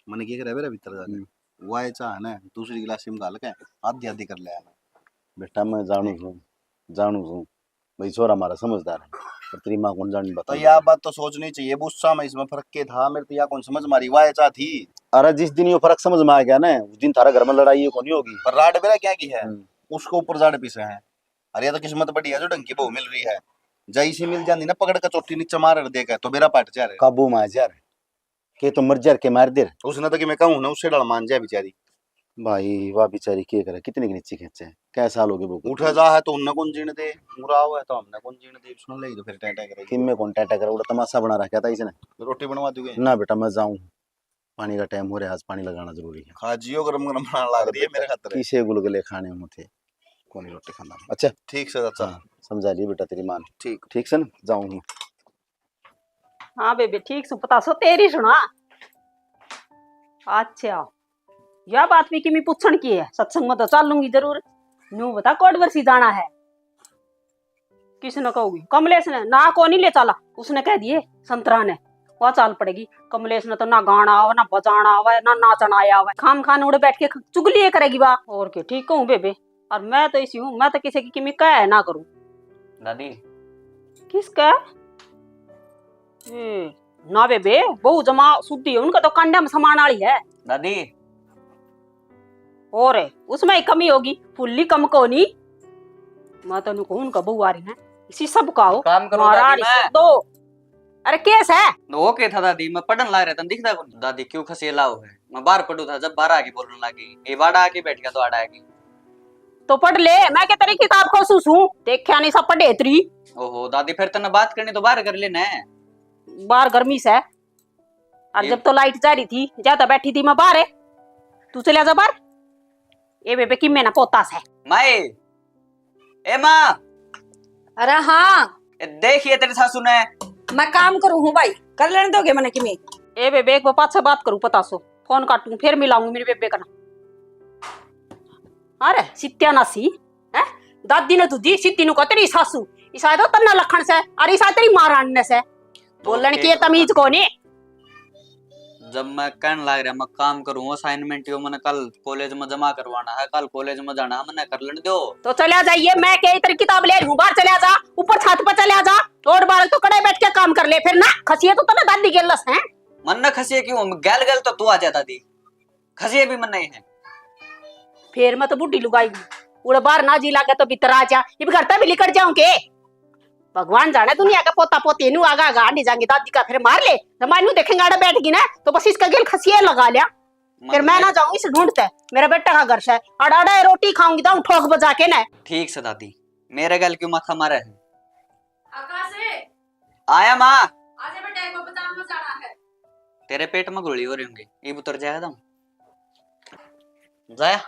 मने के करे बेरा भीतर जाके। हम्म। वाए चाह है ना, दूसरी गिलास में घाल के आधी आधी कर ले आना। बेटा, मैं जानू हूँ, जानू हूँ। भाई, छोरा हमारा समझदार है, पर तेरी माँ कौन जान तो बता। यह बात तो सोचनी चाहिए, गुस्सा में इसमें फर्क के था, मेरे तो यह कौन समझ मारी, वाह ऐसा थी। अरे, जिस दिन ये फर्क समझ में आ गया ना, उस दिन थारा घर में लड़ाई ये कोनी होगी। पर राड बेरा क्या की है? हम्म। उसको ऊपर जाड़ पीसे है। अरे, ये तो किस्मत बढ़िया जो ढंग की बहू मिल रही है। जा इसी मिल जानी ना, पकड़ के चोटी नीचे मार दे के, तो बेरा पाट जा रहे। काबू में आ जा रहे। के तो मर जा के मार दे। उसने तो कि मैं कहूँ ना, उससे डर मान जाए बेचारी। भाई, वाह बेचारी, के करे, कितनी की नीची खेचे, कै साल हो गए वो। उठा जा है तो उन्हें कौन जीण दे, मुरा हुआ है तो हमने कौन जीण दे, सुन ले तो फिर टैं टैं करेगी। किम्मे कौन टैं टैं करे, उड़ा तमाशा बना रखा था इसने। रोटी बनवा दोगे? ना बेटा, मैं जाऊँ, पानी का टाइम हो रहा है, आज पानी लगाना जरूरी है। खा जियो, गरम गरम बनाना लाग रही है मेरे खातर। किसे गुलगुले खाने हों थे, कौन रोटी खाना। अच्छा। ठीक से चाचा। हाँ, समझा लिए बेटा तेरी माँ ने। ठीक। ठीक से ना, जाऊँ हूँ। हाँ बेबे, ठीक सु, पता सो तेरी सुना। अच्छा, या बात भी किमी पूछण की है, सत्संग में तो चालूंगी जरूर। न्यू बता, कोट वर्सी जाना है? किसने कहोगी? कमलेश ने। ना, को नहीं ले चाला, उसने कह दिए संतरा ने। वह चाल पड़ेगी। कमलेश ने तो ना गाना आवे, ना बजाना आवे, ना नाचना आवे। खाम खान उड़े बैठ के चुगली करेगी वा। और के, ठीक कहूँ बेबे। और मैं तो इसी हूँ, मैं तो किसी की किमी कह ना करूँ। दादी। किसका? ए, ना बेबे, बहू जमा शुद्धि है, उनका तो कांडा में समान वाली है। दादी। और उसमें ही कमी होगी, फुल्ली कम को नहीं। मैं तो कहूँ, उनका बहू आ रही है, इसी सब का हो। काम करो मारा दादी, रिश्वत मैं दो। अरे केस है? वो के था दादी, मैं पढ़न लाग रहा था, दिखता कौन? दादी क्यों खसेला हो है? मैं बाहर पढ़ू था, जब बाहर आके बोलने लगी, ये वाड़ा आके बैठ गया तो आड़ा आके। तो पढ़ ले, मैं के तेरी किताब खोसूं सूं, देखा नहीं सा पढ़े तेरी। ओहो दादी, फिर तन्ने बात करनी तो बाहर कर लेना है। बाहर गर्मी से, और ये जब तो लाइट जा रही थी, ज्यादा बैठी थी मैं बाहर है, तू चला जा बाहर। ए बेबे, किमे ना पोता से। माए, ए माँ। अरे हाँ। ए, देखिए तेरी सासू ने। मैं काम करूँ हूँ भाई, कर लेने दोगे मने किमी। ए बेबे, एक बार पाछे बात करूँ, पता सो फोन काटूँ, फिर मिलाऊंगी मेरी बेबे का ना। अरे सित्या ना सी, हैं? दादी ने दूधी सित्ती नु कह तेरी सासू, इसा तो तन्ना लखन से, अरे इसा तेरी माँ रान ने से। बोलन की तमीज कोनी। जब मैं कहने लाग रहा, मैं काम करूँ, असाइनमेंट यो मैंने कल कॉलेज में जमा करवाना है, कल कॉलेज में जाना है, मैंने कर लेने दो। तो चला जाइए, मैं क्या इधर किताब ले लूँ, बाहर चला जा, ऊपर छत पर चला जा, रोड बाल तो कड़े बैठ के काम कर ले, फिर ना खसिए तो तने दादी गेलस हैं। मन ना खसिए क्यों, गैल गैल तो तू आ जाता दी, खसिए भी मन नहीं है। फिर मैं तो बूढ़ी लुगाई हूँ, उड़े बाहर ना जी लागे तो भीतर आ जा, इब घर तक भी लिकड़ जाऊं के? भगवान जाने दुनिया का पोता पोती नु आगा आगा आंडी जाएंगे दादी का, फिर मार ले। जब मैं नु देखेंगे आड़े बैठ गई ना, तो बस इसका गेल खसिए लगा लिया। फिर मैं ना जाऊं इस ढूंढते, मेरा बेटा का घर से आड़ा आड़ा रोटी खाऊंगी तो ठोक बजा के ना। ठीक से दादी, मेरे गल क्यों माथा मारे है? आकाश, आया माँ। आजा बेटा, एक बार बाजार में जाना है। तेरे पेट में गोली हो रही होंगी, ये उतर जाएगा तुम। जाया,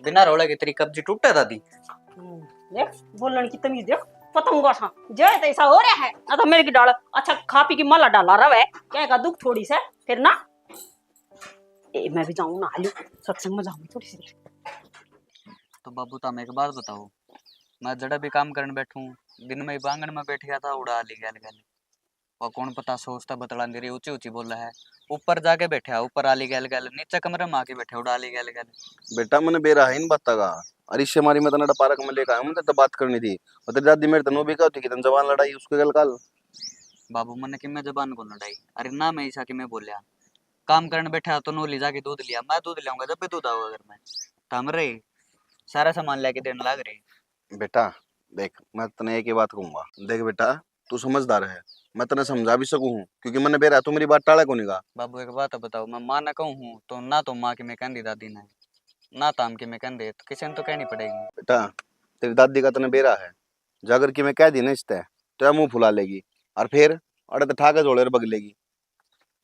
बिना रोले की तेरी कब्जी टूटे दादी। हम्म, देख, बोलण की तमीज देख, पतंगा सा। जे तो ऐसा हो रहा है, ना तो मेरे की डाल, अच्छा खा पी की मला डाला रवे, क्या का दुख थोड़ी से, फिर ना। ए, मैं भी जाऊं ना, आलू, सत्संग में जाऊं थोड़ी सी देर। तो बाबू, तुम एक बात बताओ, मैं जड़ा भी काम करने बैठूं, दिन में ही बांगण में बैठ गया था, उड़ा ली गैल गैल। और कौन पता सोच तै बतला दे रही, ऊंची ऊंची बोले है। ऊपर जाके बैठा, ऊपर आली गैल गैल, नीचे कमरे में आके बैठा, उड़ा आली गैल गैल। बेटा, मैंने बेरा है इन बातों का। अरे, इससे मारी मैं तने पार्क में लेकर आया हूं, मैं तेरे से बात करनी थी। और तेरी दादी मेरे तने भी कहती कि तने जबान लड़ाई उसके गल काल। बाबू, मैंने कि मैं जबान को लड़ाई? अरे ना, मैं ऐसा कि मैं बोलिया, काम करने बैठा तो नोली जाके दूध लिया, मैं दूध लियाऊंगा जब भी दूध आओगा घर में। तो हम रहे, सारा सामान लेके देने लाग रहे। बेटा, देख, मैं तने एक ही बात कहूंगा। देख बेटा, तू समझदार है, मैं तने समझा भी सकूं हूं, क्योंकि मैंने बेरा तू मेरी बात टाले कोनी गा। बाबू, एक बात बताओ, मैं माँ ने कहूं हूं तो ना तो माँ की मैं कहंदी दादी ने, ना ताम की मैं कहंदे, तो किसी ने तो कहनी पड़ेगी। बेटा, तेरी दादी का तने बेरा है, जागर की मैं कह दी ना इसते, तो यह मुंह फुला लेगी, और फिर अड़े तो ठाके झोले और बग लेगी।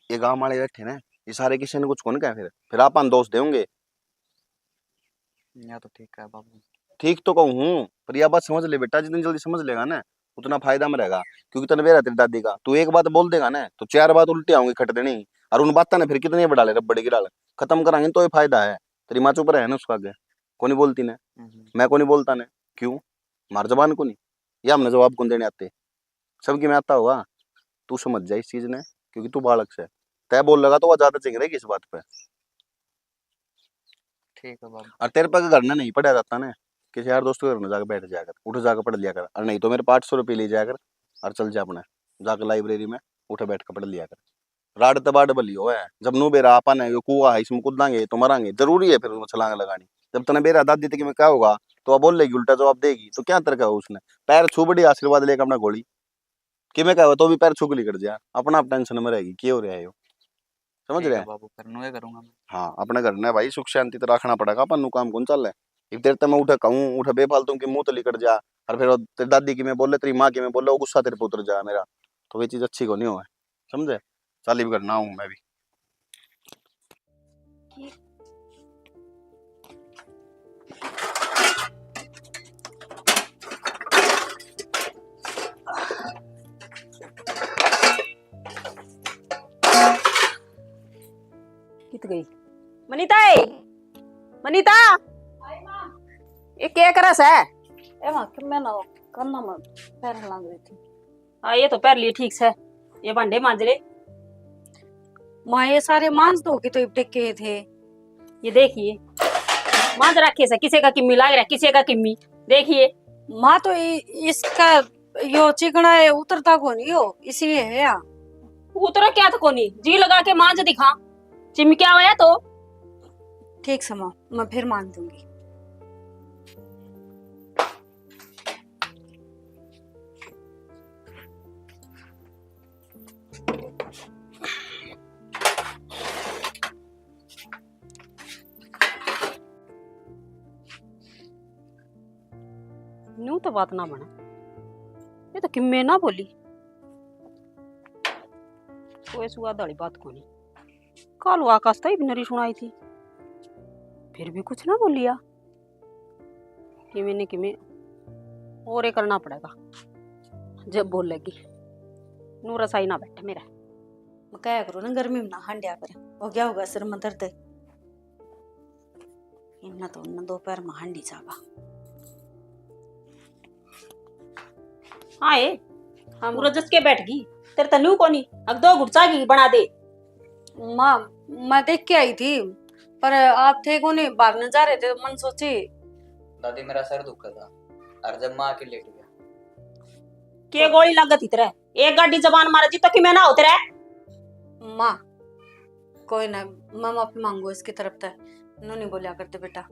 ये गांव वाले बैठे ना, ये सारे किसी ने कुछ कौन कहे, फिर फिर आपन दोष देंगे। या तो ठीक है बाबू। ठीक तो कहूँ हूँ, पर यह बात समझ ले बेटा, जितनी जल्दी समझ लेगा ना, उतना फायदा में रहेगा। क्योंकि तने बेरा तेरी दादी का, तू एक बात बोल देगा ना, तो चार बात उल्टी आऊंगी खट देनी। और उन बातों ने फिर कितनी बढ़ा ले रबड़ की डाल, खत्म करांगे तो ये फायदा है। तेरी माँ चुप रहे ना उसका आगे, कोनी बोलती ने, हम्म। मैं कोनी बोलता ने, क्यों? मार जबान कोनी, या हमने जवाब कौन देने आते? सबकी में आता होगा। तू समझ जा इस चीज ने, क्योंकि तू बालक से, तय बोल लगा तो वह ज्यादा चिंग रहेगी इस बात पे। ठीक है बाबू। और तेरे पे घर ने नहीं पढ़ा जाता ने, किसी यार दोस्त के घर में जाके बैठ जाया कर, उठ जाके पढ़ लिया कर, और नहीं तो मेरे पाँच सौ रुपये ले जाया कर और चल जा अपने, जाके लाइब्रेरी में उठ बैठ के पढ़ लिया कर। राड तबाड बलियो है, जब नू बेरा आपा ने यो कुआ है, इसमें कूदांगे तो मरांगे, जरूरी है फिर उसमें छलांग लगानी। जब तने बेरा दादी तक में क्या होगा, तो वह बोलेगी, उल्टा जवाब देगी, तो क्या तरक है उसने? पैर छू बड़ी आशीर्वाद लेकर अपना गोली, कि मैं कहवा तो भी पैर छू के लिकड़ जा, अपना आप टेंशन में रहेगी, के हो रहा है यो, समझ ठीक रहा है है? बाबू, फिर नू ये करूंगा मैं। हाँ, अपने घर ने भाई सुख शांति तो रखना पड़ेगा, अपन नू काम कौन चल है? एक तेरे ते मैं उठे कहूँ, उठे बेफालतू की मुंह तो लिकड़ जा, और फिर वो तेरी दादी की मैं बोले, तेरी माँ की मैं बोले, वो गुस्सा तेरे पे उतर जा मेरा, तो वे चीज अच्छी को नहीं हो, समझे? चाली भी करना हूँ मैं भी। कित गई? मनीता ए, मनीता, ये क्या करे से? ए माँ, कि मैं ना करना में पैर लाग रही थी। हाँ, ये तो पैर लिए ठीक से, ये भांडे मांज ले। माँ, ये सारे मांज दो कि तो इब टेके थे। ये देखिए, मांज रखे से, किसी का किम्मी लाग रहा है, किसी का किम्मी। देखिए। माँ, तो इ-, इसका यो चिकना है, उतरता कोनी हो, इसी है या? उतरा क्या तो कोनी, जी लगा के मांज दिखा, चिमक्या होया तो। ठीक से माँ, मैं फिर मांज दूंगी। न्यू तो बात ना बने, ये तो किम्मे ना बोली। कोई सुआद वाली बात कोनी। काल वो आकाश ताई भी नरी सुनाई थी, फिर भी कुछ ना बोलिया। किमे ने किमे और ये करना पड़ेगा, जब बोलेगी। नू रसाई ना बैठे मेरा। मैं कहा करो ना, गर्मी में ना हांडिया कर, हो गया होगा सिर में दर्द। इन्ना तो उन्ना दोपहर में हांडी जावा। हाँ ए, हाँ, पूरा माँ। जस के बैठ गई, तेरे तन्नू कोनी, अग दो घुट चाह की बना दे। माँ, मैं देख के आई थी, पर आप थे कोनी, बाहर न जा रहे थे, मन सोची। दादी, मेरा सर दुखा था, और जब माँ के लेट गया। के गोली लग गई तेरे? एक गाड़ी जबान मारे जी तो कि मैं ना होते रहे। माँ, कोई ना, मैं माफी मांगू इसकी तरफ ते। नू नहीं बोलिया करते बेटा।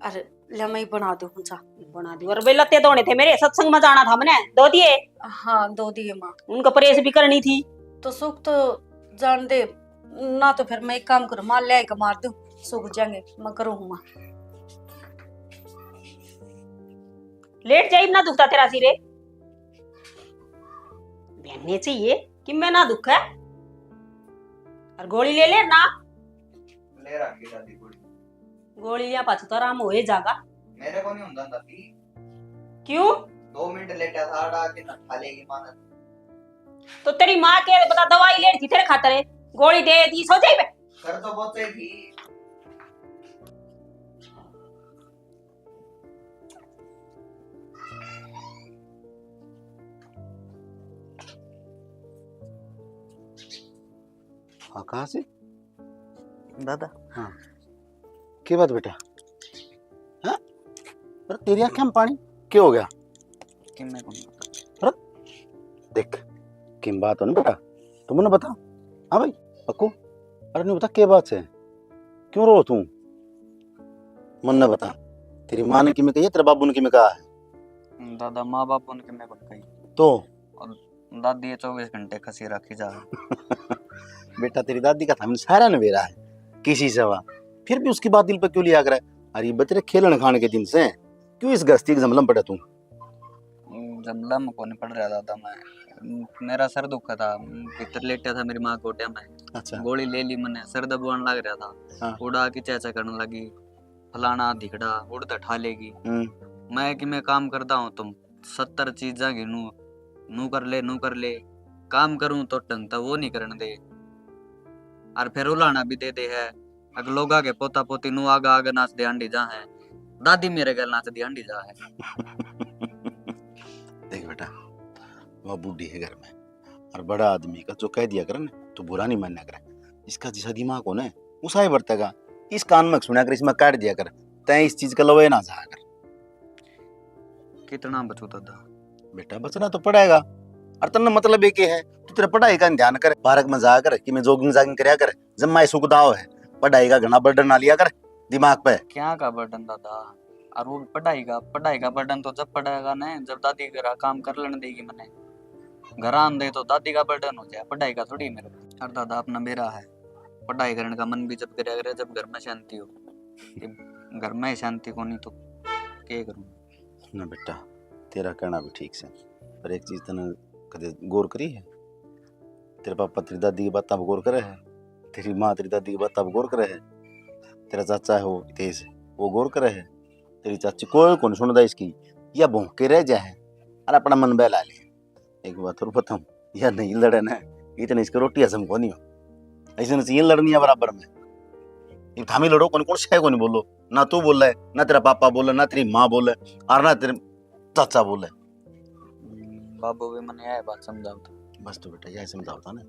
अरे ले, मैं ही बना दूँ हूँ चा। बना दी। और वे लत्ते धोने थे मेरे, सत्संग में जाना था मैंने, धो दिए। हाँ, धो दिए माँ। उनका प्रेस भी करनी थी। तो सुख तो जान दे ना, तो फिर मैं एक काम करूँ, माँ ले आके मार दूँ, सूख जाएंगे, मैं करूँ हूँ माँ। लेट जाइब ना दुखता तेरा सिरे। बहने चाहिए कि मैं ना दुख है। और गोली ले ले ना। ले रखी दादी गोली। गोली लिया पाछू तो आराम होए जागा। मेरे को नहीं होता दादी। क्यों? दो मिनट लेटा था, आड़ा के ना खा लेगी माँ ने। तो तेरी माँ के बता दवाई लेनी थी तेरे खातर, गोली दे दी, सो जाइबे। कर तो बहुत सही थी। आकाश? दादा। हाँ। के बात बेटा? हाँ? अरे तेरी आंखें में पानी, के हो गया? किन्ने कौन? अरे देख, किम बात हो ना बेटा, तू मन्ने बता। हाँ भाई, पक्कू? अरे नहीं बता, के बात है? क्यों रो तू? मन्ने बता, तेरी माँ ने किमे कही है, तेरे बाबू ने किमे कहा है? दादा, माँ बाबू ने किमे कोनी कही। तो? और दादी ये चौबीस घंटे खसी रखी जा। बेटा, तेरी दादी का थामने सारा ने बेरा है, किसी से वा। फिर भी उसकी बात दिल पे क्यों लिया करे? अरे बचरे, खेलन खान के दिन से क्यों इस गस्ती के जमलम पड़े तू? जमलम कोनी पड़ रहा दादा मैं, मेरा सर दुखा था, भीतर लेटा था मेरी माँ गोड्या में। अच्छा। गोली ले ली मैंने, सर दबवान लग रहा था। हाँ। उड़ा के चेचा करने लगी। फलाना धिकड़ा उड़ तै ठा लेगी। हम्म। मैं कि मैं काम करता हूँ तो सत्तर चीजां गिनू, नू कर ले, नू कर ले, काम करूँ तो ढंग तै वो नहीं करण दे। और फिर उलाहना भी दे दे है। अक लोगा के पोता पोती नू आगा आगा नाच दे आंडी जा है, दादी मेरे गैल नाच दे आंडी जा है। देख बेटा, वह बूढ़ी है घर में, और बड़ा आदमी का जो कह दिया करे ना, तो बुरा नहीं मान्या करे। इसका जिसा दिमाग हो ना, उसा ही बरतेगा। इस कान में सुना कर, इसमें काट दिया कर, तै इस चीज का लवे ना जाया कर। कितना बचू दादा? बेटा, बचना तो पड़ेगा। और तन्ने मतलब ये के है, तू तेरा पढ़ाई का ध्यान कर, पार्क में जाया कर, कि मैं जॉगिंग जागिंग करया कर, जब मैं सुख दाव है, पढ़ाई का घना बर्डन ना लिया कर दिमाग पे। क्या का बर्डन दादा? और वो पढ़ाई का, पढ़ाई का बर्डन तो जब पड़ेगा ना, जब दादी घर काम कर लेने देगी मने। घर आन दे तो दादी का बर्डन हो जाए, पढ़ाई का थोड़ी मेरे पे। और दादा अपना बेरा है, पढ़ाई करने का मन भी जब करया करे जब घर में शांति हो। ये घर में ही शांति को नहीं तो क्या करूँ? ना बेटा, तेरा कहना भी ठीक से, पर एक चीज तने कदे गौर करी है? तेरे पापा तेरी दादी की बात पर गौर करे है, तेरी माँ तेरी दादी की बात पर गौर करे है, तेरा चाचा है वो हितेश, वो गौर करे है, तेरी चाची कोई कौन सुनदा इसकी, या भौंक के रह जाए है और अपना मन बहला ले। एक बात और बताऊं, या नहीं लड़े ना, इतने इसकी रोटी हजम को नहीं हो। ऐसे नहीं चाहिए लड़नी है बराबर में। ये थामी लड़ो, कौन कौन से को नहीं बोलो, ना तू बोले, ना तेरा पापा बोले, ना तेरी माँ बोले, और ना तेरे चाचा बोले। हम्म, बाबू भी मने यह बात समझावता। बस तो बेटा, यही समझावता ना,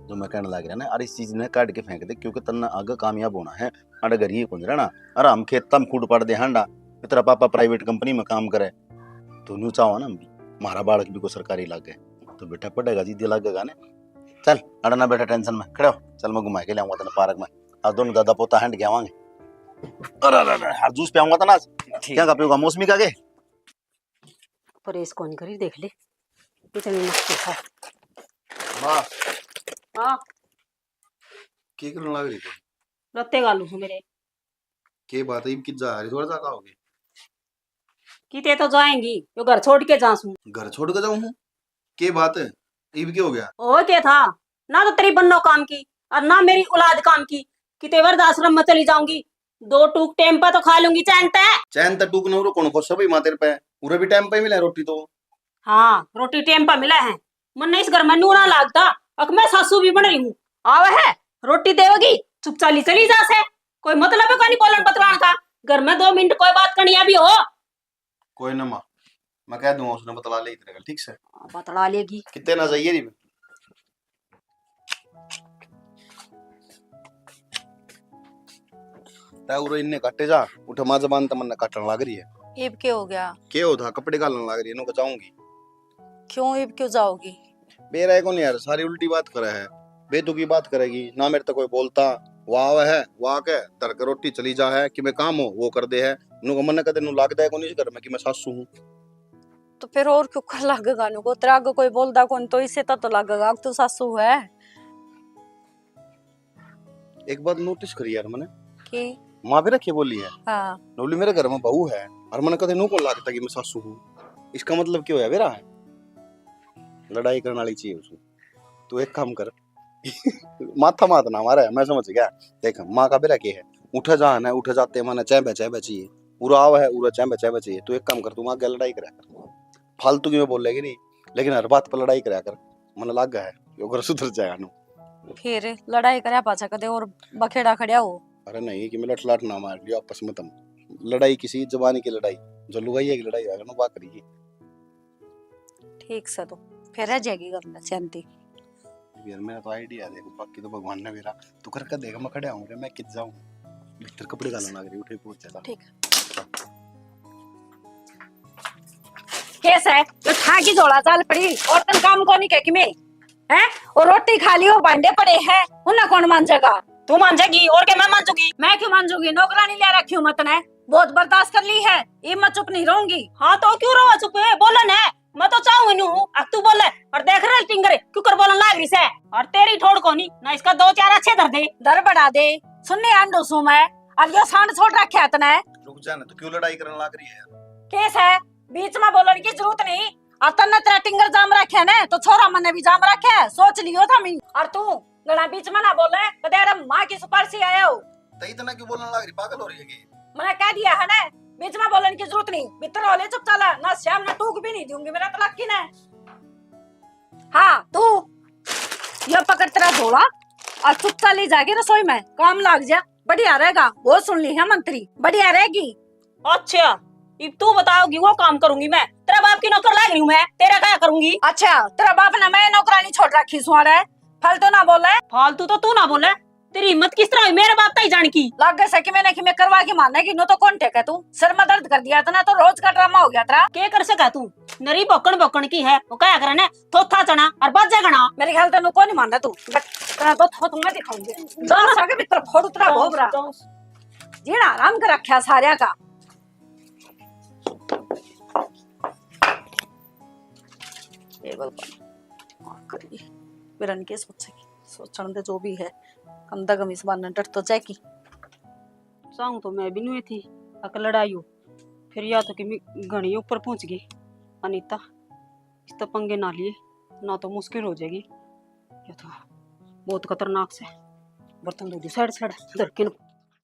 जो मैं कहने लग रहा ना, और इस चीज ने काट के फेंक दे, क्योंकि तन्ने आगे कामयाब होना है। अरे घर ही कौन रहना, अरे हम खेत तम खूट पाड़ दे हांडा, तेरा पापा प्राइवेट कंपनी में काम करे, तो न्यू चाहो ना हम भी, हमारा बालक भी कोई सरकारी लागे, तो बेटा पढ़ेगा जी, दिल लगेगा ना। चल, अड़ना बेटा, टेंशन में खड़े हो, चल मैं घुमा के ले आऊंगा तने पार्क में, आज दोनों दादा पोता हैंड के आवांगे। अरे, अरे, अरे, हर जूस पियाऊंगा तना आज। ठीक। क्या का पीऊंगा, मौसमी का के? परहेज कौन करी, देख ले, इतनी मस्ती है। माँ। हाँ। के करने लग रही थी? लत्ते गालू हूँ मेरे। के बात है, इब कित जा रही, थोड़ा जा का होगी? किते तो जाएंगी, यो घर छोड़ के जा सूं। घर छोड़ के जाऊं हूँ? के बात है, इब के हो गया? हो के था, ना तो तेरी बन्नो काम की और ना मेरी औलाद काम की। किते वृद्धाश्रम में चली जाऊंगी, दो टूक टाइम पे तो खा लूंगी चैन ते। चैन ते टूक न उरे कौन खोसे भाई माँ तेरे पे, उरे भी टाइम पे मिले रोटी तो। हाँ, रोटी टाइम पे मिले है। मन्ने इस घर में नूना लागता, अक मैं सासू भी बन रही हूँ। आवे है, रोटी देवेगी, चुपचाली चली जा से। कोई मतलब है कोनी बोलन बतलान का। घर में दो मिनट कोई बात करनी भी हो। कोई ना माँ, मैं कह दूंगा उसने बतला ले तेरे गल, ठीक से? हाँ, बतला लेगी। कितने ना जाइए री। तै उरे इन्ने काटे जा, उठे माँ जबान ते मन्ने काटन लाग रही है। इब के हो गया? के हो था, कपड़े घालन लाग रही है, नो जाऊंगी। क्यों, इब क्यों जाओगी? बेरा है कौन यार, सारी उल्टी बात करे है, बेतुकी बात करेगी ना। मेरे तो कोई बोलता, वो आवे है, वो आके धर के रोटी चली जा है, कि मैं काम हो वो कर दे है। नु मन्ने कदे नु लागदा है कोनी इस घर में कि मैं सासू हूँ। तो फिर और क्यों का लागेगा नु को? तेरे आगे कोई बोलदा कौन तो इसे तो, तो लागेगा कि तू सासू है। एक बात नोटिस करी यार मैंने। की? माँ भी रखी बोली है। हाँ। नोली मेरे घर में बहू है और मैंने कदे नु को लागता कि मैं सासू हूँ। इसका मतलब क्या होया बेरा है? लड़ाई करने वाली चीज है उसमें। तू एक काम कर, माथा मात ना मारे, मैं समझ गया। देख, माँ का बेरा के है, उठे जा ना, उठे जाते माने चाय बे, चाय बे चाहिए, उरा आवे है, उरा चाय बे, चाय बे चाहिए। तू एक काम कर, तू माँ के लड़ाई करया कर, फालतू की मैं बोलेगी नहीं, लेकिन हर बात पर लड़ाई करया कर। मन लाग है, यो घर सुधर जाएगा नु। फिर लड़ाई करया पाछा कदे और बखेड़ा खड़या हो। अरे नहीं कि मैं लठ लाठ ना मार लियो आपस में तुम, लड़ाई किसी जबान की लड़ाई, जो लुगाई की लड़ाई है ना, वा करिए। ठीक से तो फिर रह जाएगी घर में शांति। यार, मेरा तो आइडिया है, देखो, बाकी तो भगवान ने मेरा, तू करके देख, मैं खड़ा हूँ, मैं कित जाऊँ, भीतर कपड़े डालने लग रही, उठे पहुंच जाता। ठीक है। कैसा है? तो थाकी झोला चाल पड़ी, और तन काम को नहीं कह कि मैं, हैं? और रोटी खा ली, वो भांडे पड़े हैं, उन्हें कौन मांजेगा? तू मांजेगी, और क्या मैं मांजूंगी? मैं क्यों मांजूंगी? नौकरानी ले रखी हूँ मैं तने, बहुत बर्दाश्त कर ली है, ये मैं चुप नहीं रहूंगी। हाँ तो क्यों रहो चुप? बोलो ना, मैं तो चाहूँ ही नहीं हूँ, अब तू बोले। और देख रहे टिंगर क्यों कर बोलन लाग रही से, और तेरी ठोड़ कोनी ना, इसका दो चार अच्छे धर दे, धर बढ़ा दे। सुनने आंडो सू मैं, अब यो सांड छोड़ रखे है तने। रुक जा ना, तू क्यों लड़ाई करने लाग रही है यार? केस है, बीच में बोलने की जरूरत नहीं। और तन्ने तेरा टिंगर जाम रखे है ना, तो छोरा मन्ने भी जाम रखे है, सोच लियो था मैं। और तू घणा बीच में ना बोले, कदे अरे माँ की सुपारसी आया हो। तई इतना क्यों बोलने लाग रही, पागल हो रही है कि? मैंने कह दिया है ना, बीच में बोलने की जरूरत नहीं। भीतर हो ले चुप चाला, ना श्याम ने टूक भी नहीं दूंगी मेरा तलाक की ने। हाँ तू, ये पकड़ तेरा झोला और चुप चाली जाके रसोई में काम लाग जा। बढ़िया रहेगा, वो सुन ली है मंत्री, बढ़िया रहेगी। अच्छा, इब तू बताओगी वो काम करूंगी मैं। तेरा बाप की नौकर लाग रही हूँ मैं, तेरा क्या करूंगी? अच्छा, तेरा बाप ने मैं नौकरानी छोड़ रखी सुहाड़ा है, फालतू ना बोले। फालतू तो तू ना बोले, तेरी हिम्मत किस तरह हुई मेरे बाप ताई जान की? लागे से कि मैंने कि मैं करवा के मारने की, नो तो कौन टेके तू? सर में दर्द कर दिया इतना तो रोज का ड्रामा हो गया तेरा। के कर सका तू? नरी भौकण भौकण की है, वो कहा करे ने, थोथा चना और बाजा घना। मेरे ख्याल तन्नू कोनी मानना तू। बट तेरा तो थोथ मैं दिखाऊंगी। दस आगे भीतर फोड़ उतरा घोघरा। जेड़ा आराम कर रखा सारिया का। टेबल पर करिए। मेरा के सोचेगी, सोचण दे जो भी है, कम से कम इस बार न डर तो जाएगी। चाहूँ तो मैं भी नहीं थी, अक लड़ाई हो, फिर या तो कि मैं घणी ऊपर पहुंच गई। अनीता, इस तो पंगे ना लिए, ना तो मुश्किल हो जाएगी। या तो बहुत खतरनाक से बर्तन धो दी, साइड साइड धर के न